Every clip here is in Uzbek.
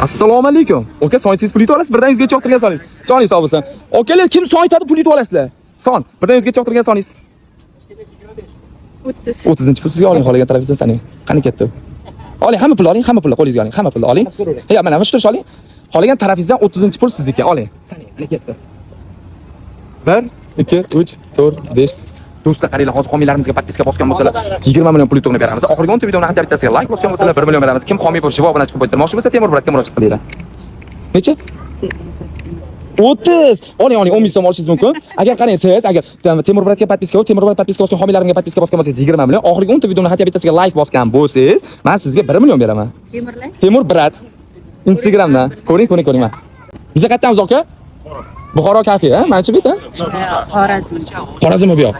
Assalomu alaykum. Aka, son aytsangiz, pul yutib olasiz, birdan 100 gacha o'tirgan soningiz. Joningiz sog' bo'lsin. Akalar, kim son aytadi, pul yutib olasizlar. Son, birdan 100 gacha o'tirgan soningiz. 30. 30-pul sizga, oling, xohlagan tarafingizdan saning. Qani ketdi? Oling, hamma pulni oling, hamma pulni qo'lingizga oling, hamma pulni oling. Ya, mana shu turish oling. Xohlagan tarafingizdan 30-pul sizniki, oling. Saning, mana ketdi. 1, 2, 3, 4, 5. Do'stlar, qaranglar, hozir homiylarimizga подписка bosgan bo'lsalar, 20 million pul yutug'ini beramiz. Oxirgi 10 ta videoni har bittasiga like bosgan bo'lsalar, 1 million beramiz. Kim homiy bo'lib, javob bilan chiqib o'tirmoqchi bo'lsa, Temur брат ga murojaat qilinglar. Necha? 30. Oling, oling, 10 ming so'm olishingiz mumkin. Agar qarang, siz agar Temur брат ga подписка bo'lib, Temur брат подписка bosgan homiylarimga подписка bosgan bo'lsangiz, 20 million. Oxirgi 10 ta videoni har bittasiga like bosgan bo'lsangiz, men sizga 1 million beraman. Temirlar? Temur брат Instagramdan. Ko'ring, ko'ring, ko'ring mana. Biz qayerdamiz, aka? Buxoro kafe, ha? Manimcha bu yerda. Xorazm. Xorazmmi bu yoq?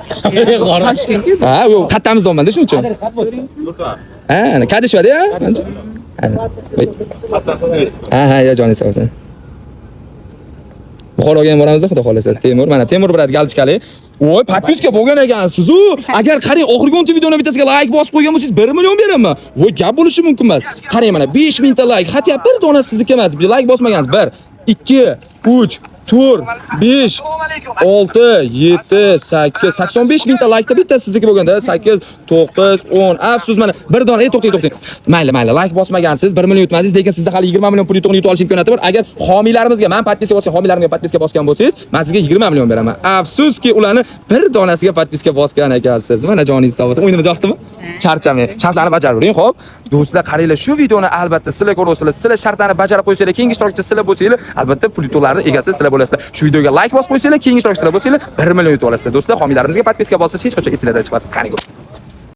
Toshkentga. Ha, yo'q, qayerdamiz deyapman-da shuning uchun. Ha, ana Kadishvada, ha? Manimcha. Ha. Voy. Ha, ya, joningiz sog' bo'lsin. Buxoroga ham boramiz, xudo xolasa. Temur, mana Temur брат галочка li. Voy, подписка bo'lgan ekansiz-u. Agar qarang, oxirgi 10 ta videoni bittasiga like bosib qo'ygan bo'lsangiz, 1 million beraman. Voy, gap bo'lishi mumkin emas. Qarang, mana 5000 ta like, hatto bir dona sizniki emas. Bir like bosmagansiz. 1, 2, 3, 4, 5, 6, 7, 8, 85 mingta laykda bitta sizniki bo'lganda 8, 9, 10. Afsus, mana bir dona, ey, to'xtang, to'xtang. Mayli, mayli, like bosmagansiz, 1 million yutmadingiz, lekin sizda hali 20 million pul yutug'ini yutib olish imkoniyati bor. Agar homiylarimizga, men подписка bosgan homiylarimga подписка bosgan bo'lsangiz, men sizga 20 million beraman. Afsuski, ularni bir donasiga подписка bosgan ekansiz. Mana, joningiz sog' bo'lsin. O'yinimiz yoqdimi? Charchamang. Shartlarni bajarib yuring, xo'p. Do'stlar, qaranglar, shu videoni albatta sizlar ko'rasizlar. Sizlar shartlarni bajarib qo'ysanglar, keyingi ishtirokchi sizlar bo'lsanglar, albatta pul yutuqlarni egasi sizlar bo'lasizlar. Shu videoga like bosib qo'ysanglar, keyingi ishtirokchi sizlar bo'lsanglar, 1 million yutib olasizlar. Do'stlar, homiylarimizga подписка bosish hech qachon esingizdan chiqmasin. Qani.